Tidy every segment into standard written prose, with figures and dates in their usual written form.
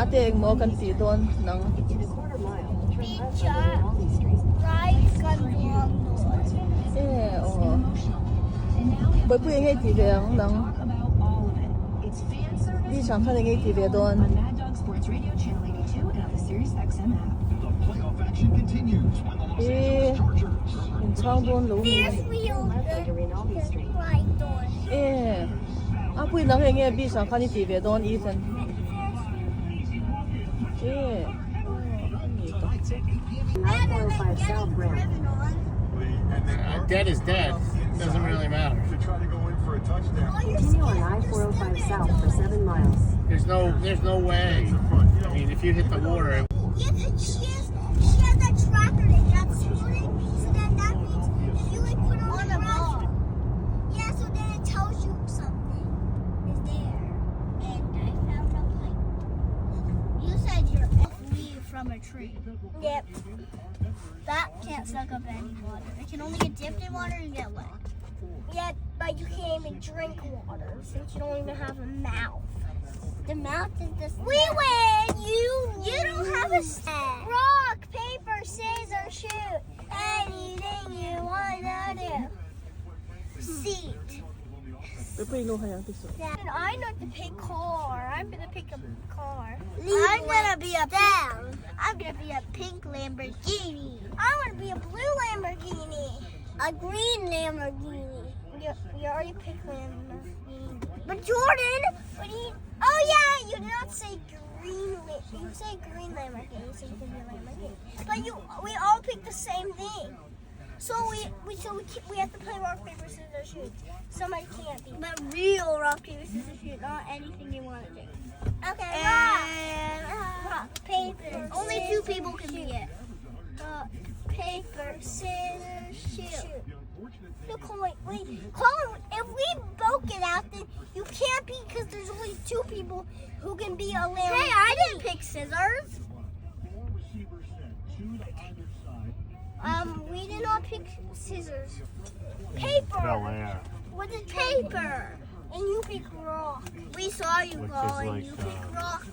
Ate engmaw kan tih dawn nang? E aw. Bawihpui enge i tih ve ang nang? Beach ah khan enge i tih ve dawn? E inchhang dawn lo mi? E a pui nang enge beach ah khan i tih ve dawn Ethan? E Dead is dead. Doesn't really matter. Continue on I-405 south for 7 miles. There's no there's no way. I mean, if you hit the water, it Yeah, she has, she has that tracker that got split, so then that means if you like put on the brush, yeah, so then it tells you something is there. And I found a pipe. You said you're a leaf from a tree. Yep. That can't suck up any water. It can only get dipped in water and get wet. Yeah, but you can't even drink water since you don't even have a mouth. The mouth is the. We win. You you don't have a rock paper scissors shoot anything you wanna do. Seat. Bawihpui nu hai ang ti suh. And I know to pick car. I'm gonna pick a car. I'm gonna be a down. I'm gonna be a pink Lamborghini. I wanna be a blue Lamborghini. A green Lamborghini. You, you already picked Lamborghini. But Jordan, what do you? Oh yeah, you did not say green. You say green Lamborghini, so you can be a Lamborghini. But you, we all picked the same thing. So we we so we we have to play rock paper scissors shoot. Somebody can't be. But real rock paper scissors shoot, not anything you want to do. Okay. Rock, rock paper. Only two people can be it. Rock paper scissors shoot. No, Colin, wait, Colin. If we both get out, then you can't be because there's only two people who can be a lamb. Hey, I didn't pick scissors. We did not pick scissors. Paper. Bel Air. What is paper? And you pick rock. We saw you, Which is Colin. like, You pick rock.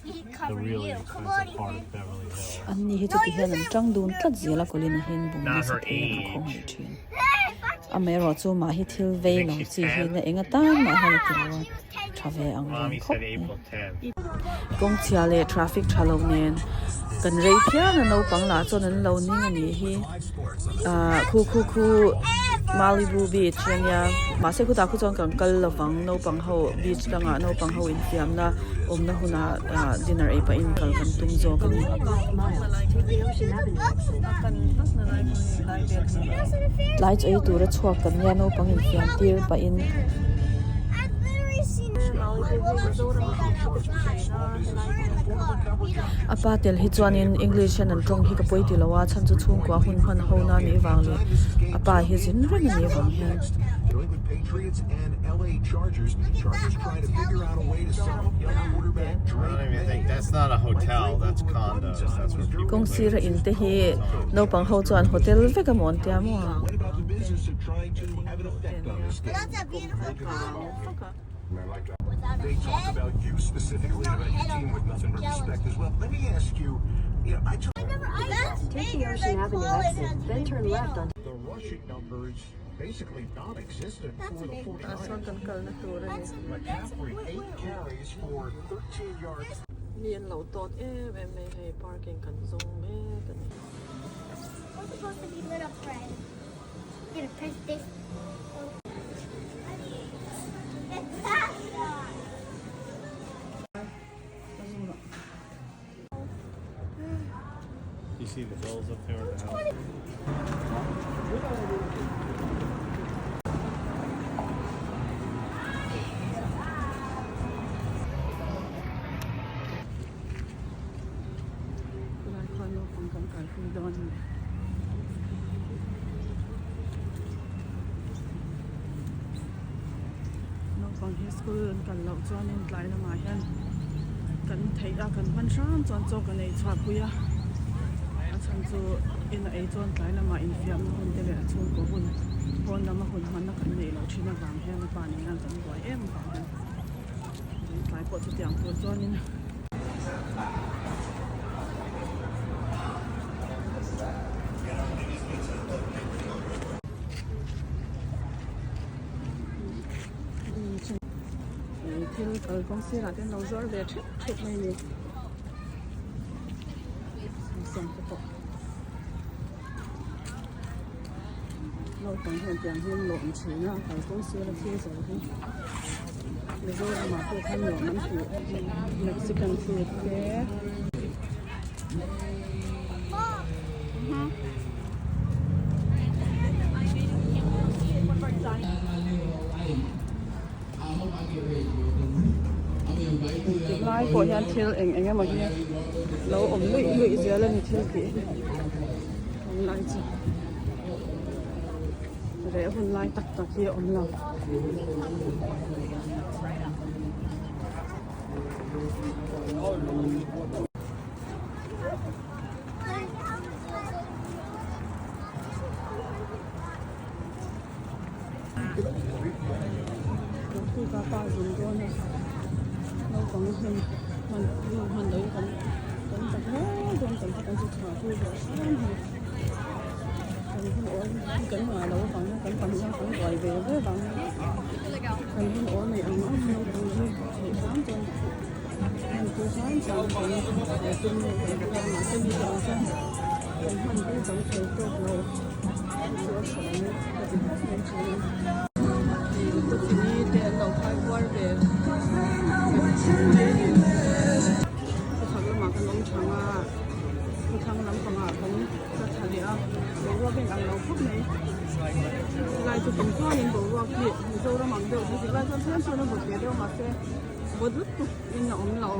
He The covered really you. Come on, expensive part Ethan. of Beverly Hills. An ni hi chu ti hian an tang dun tlat zel a Colin a hian bum Not nasa her thei a ka age. khawng leh thin. Hey, fuck you. Amaherawhchu mah hi thil vei Think lo she's chi hi 10? na eng atan mah hian a ti lo a, tha ve ang reng Mommy khawp said mai. April 10th. Kawngchhia leh traffic tha lo nen kan rei phian a naupang lah chuan an lo ning a nih hi ahh khu khu khu Malibu beach a nia mahse khutah khu chuan kan kal lovang naupang ho beach dangah naupang ho infiamna awmna hunah ahh dinner ei pahin kal kan tum zawk a ni. Tlai chu ei tura chhuak kan nia naupang infiam tir pahin. A pa tel hi chuanin English hian an tawng hi ka pawi ti lo a chhan chu chhungkua hun hman ho na anih vang leh a pa hi zin reng anih vang hian. Kawng sira in te hi naupang ho chuan hotel vek a maw an tia maw a. They talk about you specifically and about your team with nothing but respect as well. Let me ask you, you know, I Take the Ocean Avenue exit, then turn left onto the rushing numbers basically non-existent for the 49ers. kan kalna tur a ni. McCaffrey, 8 carries for 13 yards. Mi an lo tawt em em mai hei parking kan zawng mek a ni. We're supposed to be lit up red. Gonna press this. It's faster. You see the hills up there with the house? Tunah khan naupang kan kalpui dawn a ni. Naupang hi school an kal loh chuanin tlai lamah hian kan theih a kan hman hram chuan chaw kan ei chhuah pui a a chhan chu in a ei chuan tlai lamah infiamna hun te leh a chhungkaw hun pawn lama hun hmanna kan neih loh thin avang hian a pa nen hian kan buai em avang hian tlai pawh chutiang tur chuanin. Thil kalkawng sirah te an lo zuar ve theuh theuh mai a ni sawm te pawh naupang hian tiang hi an lawm thin a kalkawng sira thil zawrh hi Mizoramah pawh khan nuam an ti Mexican food te. Lai pawh hian thil eng eng emaw hi lo awm luih luih zel a ni thil tih awm lai chu reh hun lai tak tak hi a awm lo. Naktuk a pa zin dawn a naupang hun hman hun hman loh in kan kan tak hle dawn kan kan chu chhuah pui ve hram hi kan hun awl kan ngah loh avang hian kan pahnih hian kan buai ve ve vang hian kan hun awl nei ang ang naupang hi theih hram chuan hman pui hram hram kan tum nge kan tum a mahse mi te ang chuan kan hman pui tam thei tawk lo. Chu a tha ang ka ti khawp mai thin a. Tini te an lo khai kuar ve mai a ni. Khawchhak lamah kan awm thang a, khawthlang lampangah kan tla thla leh a, boruak hi an ang lo khawp mai. Helai chu tum chuanin boruak hi Mizoram ang deuh thil lai chuan tlem chuan a vawt ve deuh mahse vawt lutuk in a awm lo.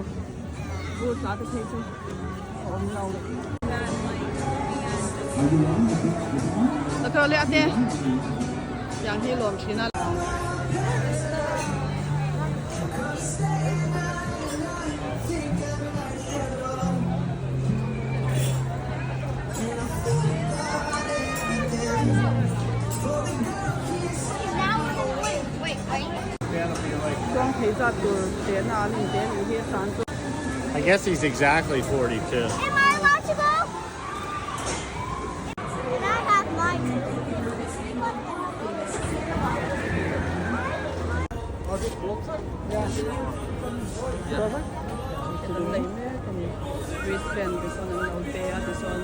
Bur tla te phei chu a awm lo. Sakawr leh ate tiang hi lawm thin a. Chuang thei zat tur tehna an inte a nih hi a san chu. I guess he's exactly 42. Am I allowed to go? Can I have mine too? Wristband te sawn an lo pe a tichuan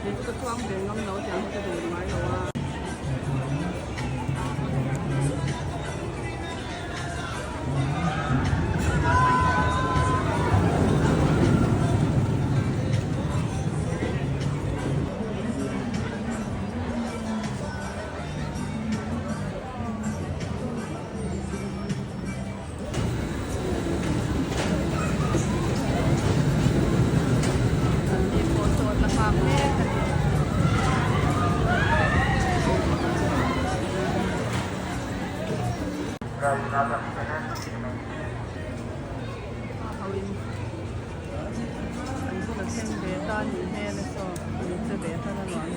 Kei chu ka chuang ve ngam lo tiang hi ka duh ngai lo a. An ni pawh chaw la nghak mek a ni. Ho in an hun a thleng ve ta a nih hmel a saw an che ve tan a nuam.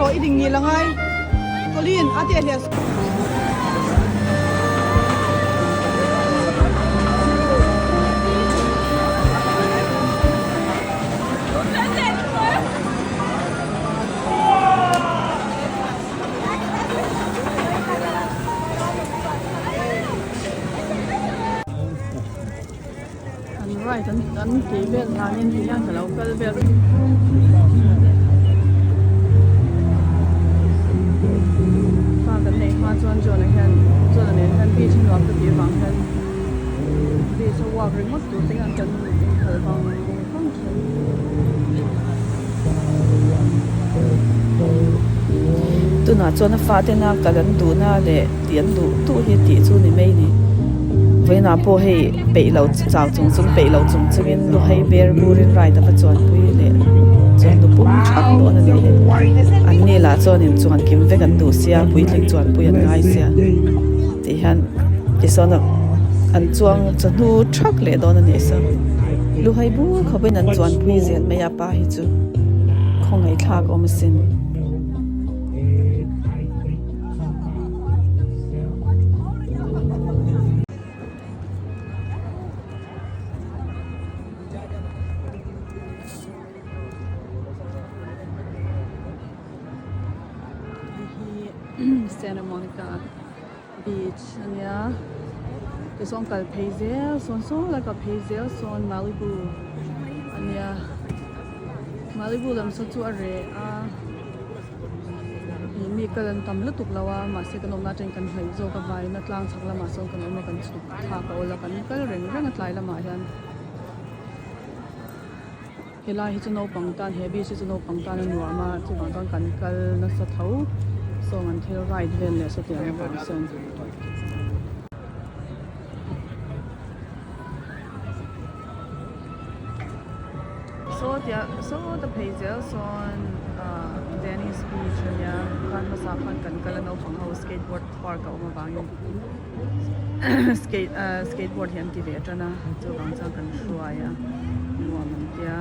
I ding ngil angai Colin a ti a hliah An ride an an tih vel hlanin ti hian ka lo kal vel fa kan neih hma chuan John-a hian John-a nen hian beach a nuam ka tih avang hian beach a walk ringawt tur te hian kan inkhalh vang vang thin. Tunah chuan a fatena kal an duhna leh tih an duh duh hi tih chu ni mai ni. Vawiinah pawh hei peih lo chau chung chung peih lo chung chungin lu hei ber burin ride a va chuanpui leh chuan nu pum thak dawn a nih hi. An ni lah chuanin chuan kim vek an duh sia puitling chuanpui an ngai sia tih hian tisawn an chuang chawhnu thak leh dawn a nih saw. Lu hei bur khawpin an chuanpui zel mai a pa hi chu khawngaihthlak awm asin. Hei hi Santa Monica Beach a nia tichuan kal phei zel sawn sawn lai kal phei zel sawn Malibu a nia Malibu lam saw chu a reh a. Ih mi kal an tam lutuk lo a mahse kan awmna atangin kan hnaih zawk a vaina tlang chhak lamah sawn kan awm a kan chhuk thlak a awl a kan kal reng reng a tlai lamah hian helai hi chu naupang tan he beach hi chu naupang tan a nuam a chuvang chuan kan kal nasa tho sawng an thil ride vel leh sawtiang avang sawn. Saw tia saw ta phei zel sawn ah Venice beach a nia khan hmasa khan kan kal a naupang ho skateboard park a awm avangin skate ah skateboard hi an ti ve tan a chuvang chuan kan hruai a nuam an tia.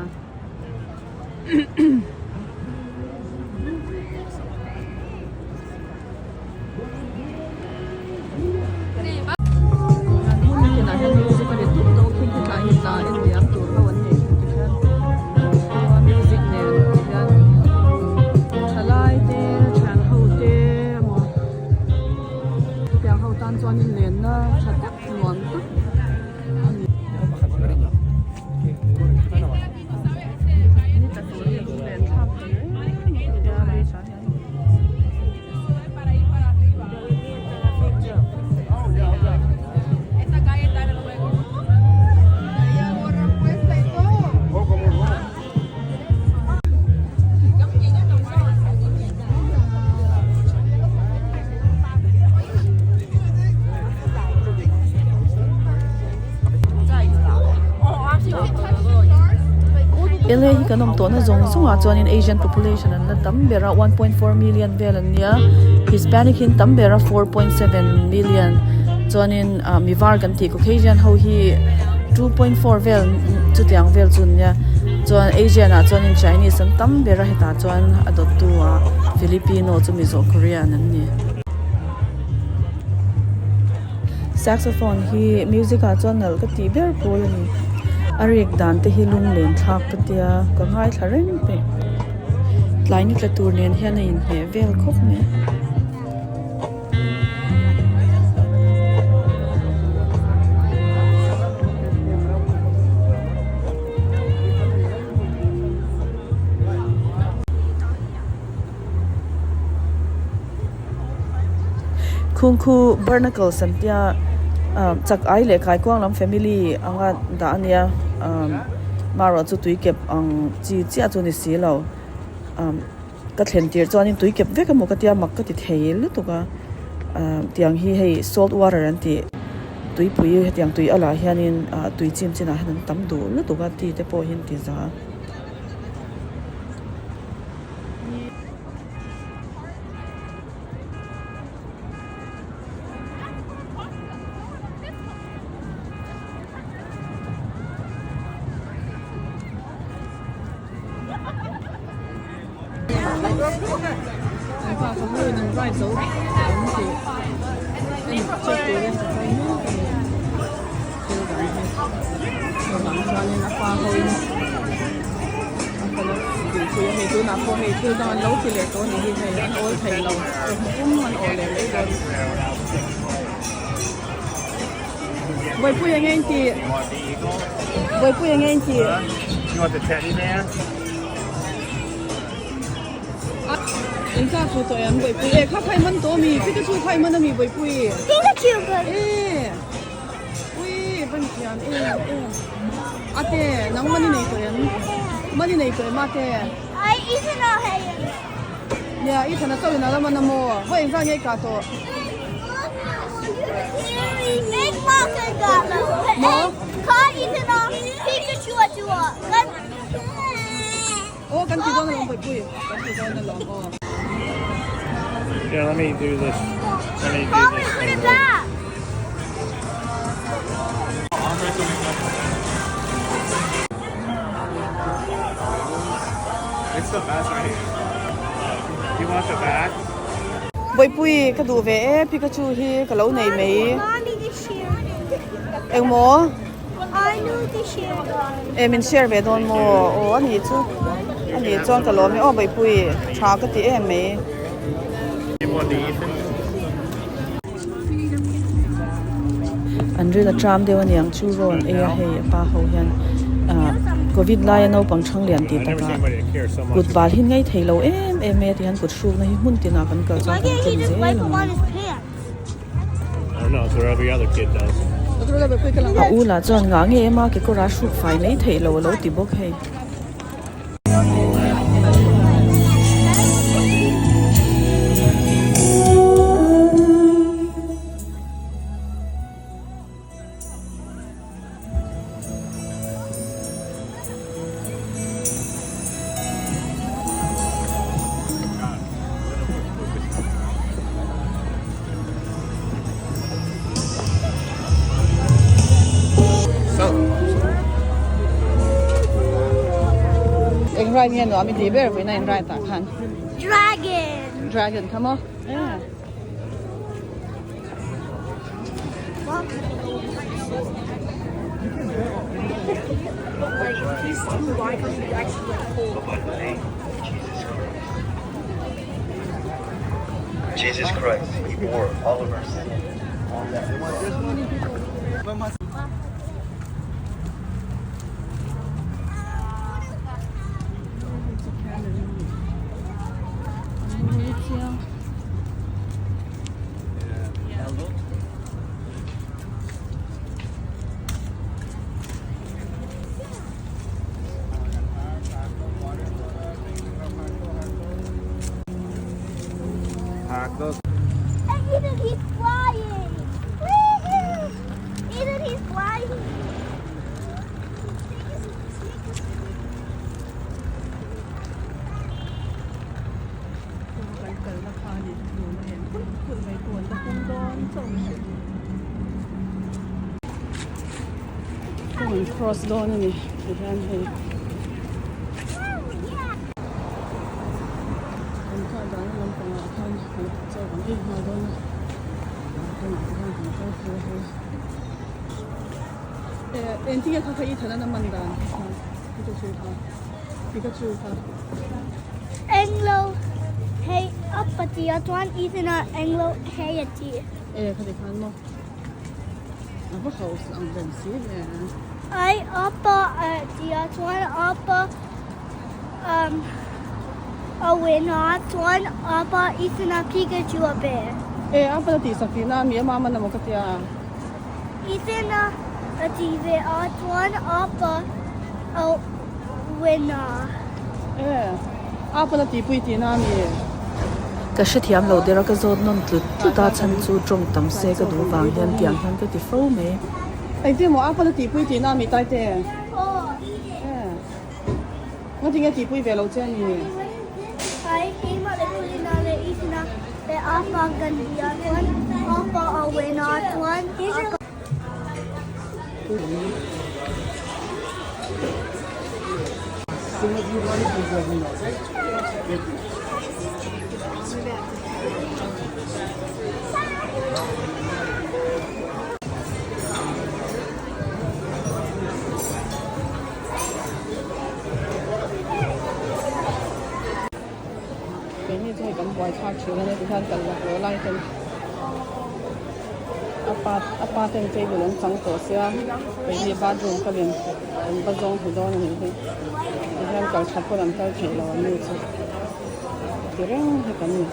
LA hi kan awm tawhna zawng zawngah chuanin Asian population an la tam ber a 1.4 million vel an nia Hispanic hi an tam ber a 4.7 million chuanin ah mi var kan tih Caucasian ho hi 2.4 vel chutiang vel chu an nia chuan Asian ah chuanin Chinese an tam ber a hetah chuan a dawttu ah Filipino chu Mizo Korean an ni. Saxophone hi music ah chuan nalh ka tih ber pawl a ni a rik dan te hi lunglen thlak ka tia ka ngaithla reng peih tlai ni tla tur nen hian a inhmeh vel khawp mai. Khungkhu barnacles an tia ah chak ai leh kaikuang lam family anga dah a nia ah marawh chu tui kep ang chi chiah chu ni si lo ah ka thlen tir chuanin tui kep vek emaw ka tia mak ka ti thei lutuk a ah tiang hi hei salt water an tih tuipui hetiang tui alah hianin ah tui chim chinah hian an tam duh lutuk a ti te pawh hi an ti za. pa ka ho in an ride zo em tih en check turin ka kal mek a ni thil dang hi chuvang chuanin a pa ho in a kal a tihpui a hei tunah pawh hei thil dang an lo ti leh tawh a ni hi hei an awl thei lo chawhnu pum an awl leh mai dawn. Bawihpui enge in tih? Bawihpui enge in tih? You want the teddy bear? In kha fu tawh em Bawihpui? E kha khai man tawh ami? Pikachu khai man ami Bawihpui? Pikachu ka. E Ui van thiam em em. Ate nang man i nei tawh em? Man i nei tawh em ate? Ai Ethan a hei. Nia Ethan a chauh in a la man a maw? Haw engzah nge i kah tawh? Maw? Aw kan ti dawn alawm Bawihpui, kan ti dawn alawm aw. Here, let me do this. Let me do this thing. It's the best right here. You want the bag? Bawihpui ka duh ve e Pikachu hi ka lo nei mai. Engmaw? E min share ve dawn maw? Aw a nih chu a nih chuan ka lawm e aw Bawihpui tha ka ti em mai. An ril a tram deuh aniang chu rawn ei a hei a pa ho hian ah covid laia naupang thang lian tih takah kut bal hi ngei thei lo em em mai a ti hian kut hrukna hi hmun tinah kan kal chuan kan ken zel ang. A u lah chuan ngah nge em a kekawr a hruk fai mai theih lo a lo ti bawk hei. Eng ride nge nuam i tih ber vawiin a in ride ah khan? Dragon! Dragon kha maw? Yeah. Jesus Christ, he bore all of our sin on that cross. And Ethan, he's flying! Woohoo! Ethan, he's flying! Kan kalna kha a ni tun a en kulh kulh mai pawh an la pung dawn chauh a ni. Kawng an cross dawn a ni tihian hei kan kah dahna lampangah khan chaw kan ei nghal dawn a kawngah te hian kan kal phei a hei eh engtin nge kha kha i thana na man dan kha Pikachu kha Pikachu kha. Englo hei up a ti a chuan Ethan-a englo hei a ti. E khati khan maw a va house ang reng si ve. Ai up a ti a chuan up um a win a chuan up a Ethan-a Pikachu a pe. E a pa tih sak tihna ami a mama na maw ka tia. Ethan-a a ti ve a chuan up a a win a. E a pa tihpui tihna ami. Ka hrethiam lo der a ka zawt nawn tlut tlut a chhan chu tawng tam se ka duh vang hian tiang hian ka ti fo mai. Engtin maw a pa tihpui tihna ami Taite? E ngatinge tihpui ve lo che a ni? thlak thin a nia tikhian kal laklawh lai ten a pa a pa ten table an chang tawh sia kei hi bathroom kalin an va zawng hmu dawn a nih hi tihian kal that pawn an kal theih lo an ni chu ti reng hi kan ni.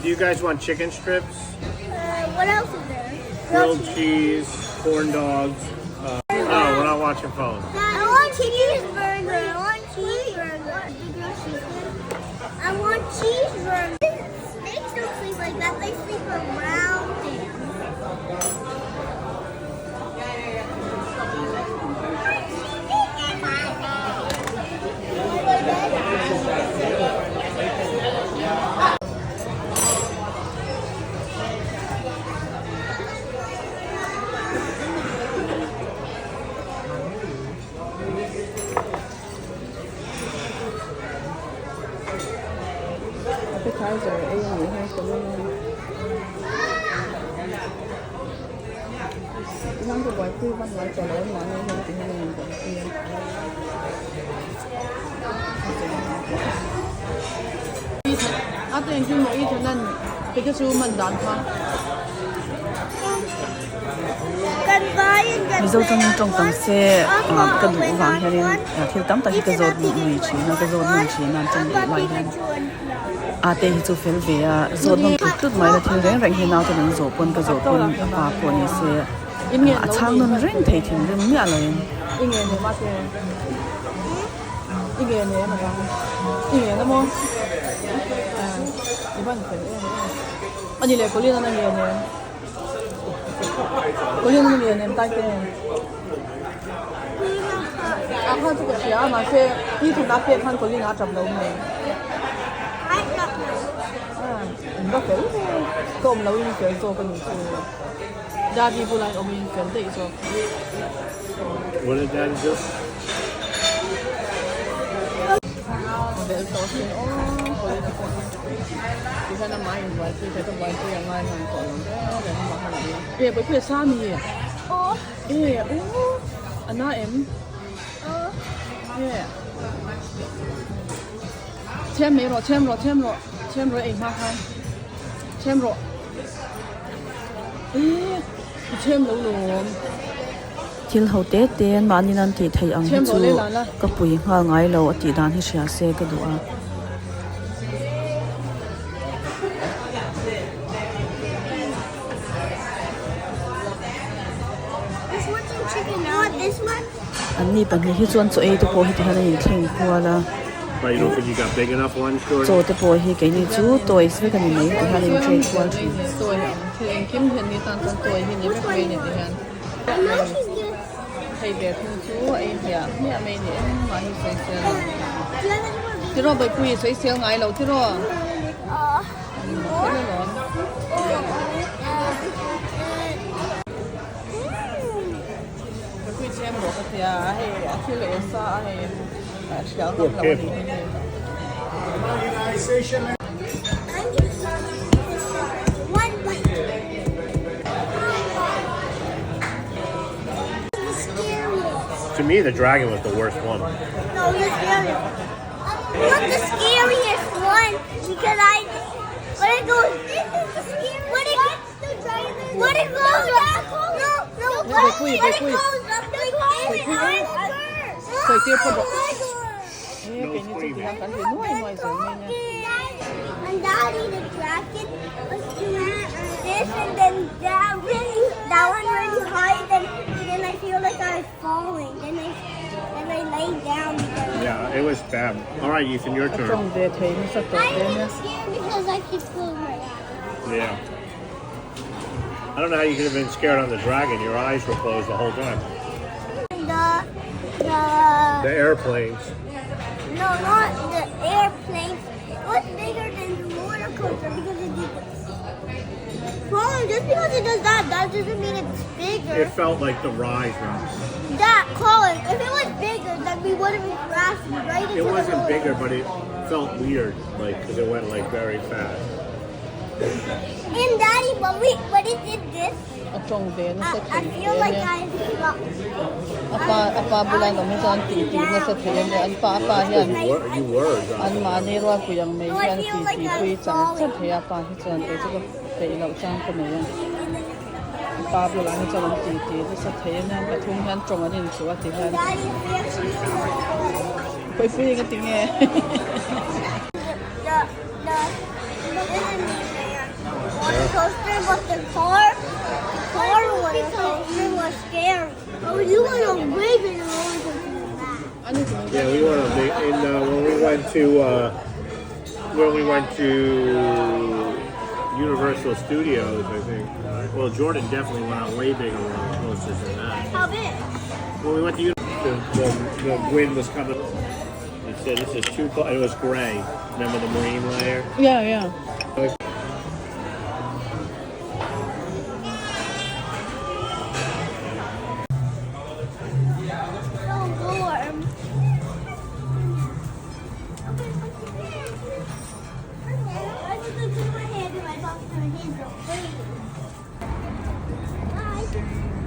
Do you guys want chicken strips? Uh, what else is there? Grilled cheese, corn dogs. Uh, oh, we're not watching phones. I want cheeseburger. I want cheeseburger. I want cheeseburger. Snakes don't sleep like that. They sleep around things. Appetizer ei a nih hi ka ring a tihian ka buaipui van ngai tawh lo a mahni hian ti hian a in buaipui a. Mizo tawngin tawng tam se ka duh vang hianin thil tam tak hi ka zawt lui thin a ka zawt nawn thin a chuan duh lai hian a te hi chu fel ve a zawt nawn tlut tlut mai la thil reng reng hi naute an zawh pawn ka zawh pawn a pa pawh ni se a chhang nawn reng thei thinrim miah lo in. I ngen em a dang i ngen a maw i ban fel em em a ni leh Colin an a ngen em Colin an a ngen em tai te a khan chu ka hria a mahse i thun a pek khan Colin a tap lo mai in va fel ve ka awm lo in fel zawk a ni chu Daddy bulah in awm in fel daih zawk. What did Daddy do? Thil ho te te an mahni nan tih theih ang hi chu ka pui nghal ngai lo a tih dan hi hria se ka duh a. An ni pahnih hi chuan chaw ei te pawh heti hian an inthleng kual a. Chaw te pawh hi keini chu toys vek a ni mai ti hian an intrade kual thin. To me, the dragon was the worst one. No, the scariest. Not the scariest one because I when it goes this is the scariest when it when it goes up no no when it goes up like this And Daddy, the dragon was doing this, and then that really, that one really high. Then, then I feel like I was falling. Then I, then I lay down because. Yeah, it was bad. All right, Ethan, your turn. I was scared because I could close my eyes. Yeah. I don't know how you could have been scared on the dragon. Your eyes were closed the whole time. The, the. The airplanes. No, not the airplanes. It was bigger than the roller coaster because it did this. Well, just because it does that, that doesn't mean it's bigger, It felt like the ride went. that Colin, if it was bigger, then we would have crashed right into It wasn't the roller. bigger, but it felt weird, like because it went like very fast. And Daddy, but we when it did this, A tawng ve nasa I, I thei feel hle like ania. I felt. A pa a pa bula an awm hi chuan tih tih nasa thei ania an pa a pa hian You were, you were an driving. mahni rualpui ang mai hian tih tih pui chang char thei a pa hi chuan kei chu ka peih loh chang ka nei a. A pa bulah hi chuan an tih tih nasa thei ania an pathum hian tawng an inchuh a ti hian. Daddy, we actually Pawipui eng a ti nge? the the the enemy man roller coaster, but the car, the car roller coaster was scary. Oh, you went on way bigger roller coaster than that. Yeah, we went on the in when we went to when we went to Universal Studios, I think. Well, Jordan definitely went on way bigger roller coasters than that. How big? When we went to the wind was coming. It said this is too close. It was gray. Remember the marine layer? Yeah, yeah.